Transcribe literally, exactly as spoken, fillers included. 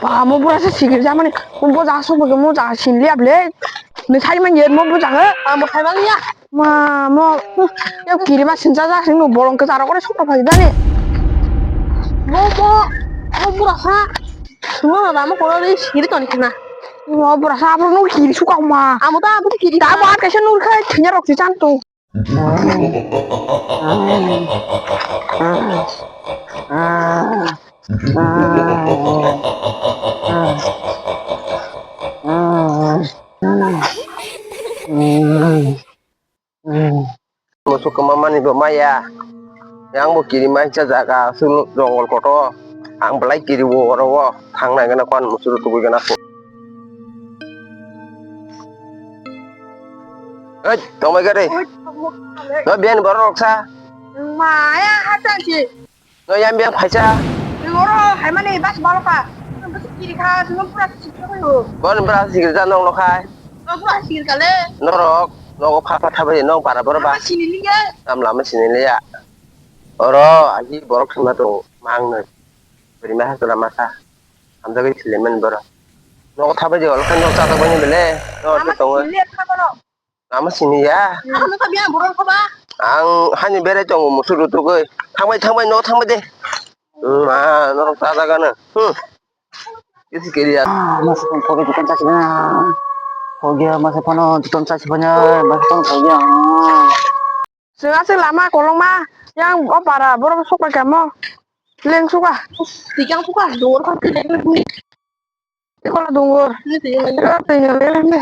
Ba, mo bura se sikir jamani. Mo bo ja suk bo mo ja sin liya ble. Ni sai man yer mo bo ja he. Amo khai man ya. Ma mo. Yo kiri ma sin ja ja sing no bolong ke jaro kore suk ta phai dani. Mo mo mo bura sa. Mo na mo ko ri sikir to ni na. Mo bura sa abo no kiri suk ma. Amo ta abo kiri. Ta ba ka se nur khai thinya rok si chan to. Musu kwmamani bo maya. Yang bo kiri mai cha jaga sunu jongol koto. Ang belai kiri wo oro wo. Thang nai gana kon musu tubui gana ko. Oi, tongbai gari. Oi, tongbai gari. No bian borok sa. Maya hatan si. No yang bian phaisa. Ngoro hai mani bas baloka. Bas kiri kha, sunu pura sikir kha yo. Bon bra sikir ja nong no khai. No pura sikir kale. Norok, nogo pha pha thabai nong para boro ba. Sini liya. Tam lama sini liya. Oro agi borok thangma to mang no. Beri ma ha to lama sa. Hamjagwi thwilaimani borok. Nogo thabai de, olo khe nok chajak bani bele. Nok Lama tongo. Sini le kha bono. Lama sini ya. Ano ta biya borok kho ba. Ang hani berai tongo musu rutugwi. Thangbai, thangbai, nogo thangbai de. Ma, norok chajak ano. Hmm. Kisi kiriya. Ah, masa pon kogi juton chasi bana. Kogi masa pon juton chasi bana, masa pon kogi. Chwng aswk lama kolokma, yang o para borok sokpai kamo. Leng suka. Tikang suka, dor kha. Ikola dungur. Ni tikang. Ikola tikang.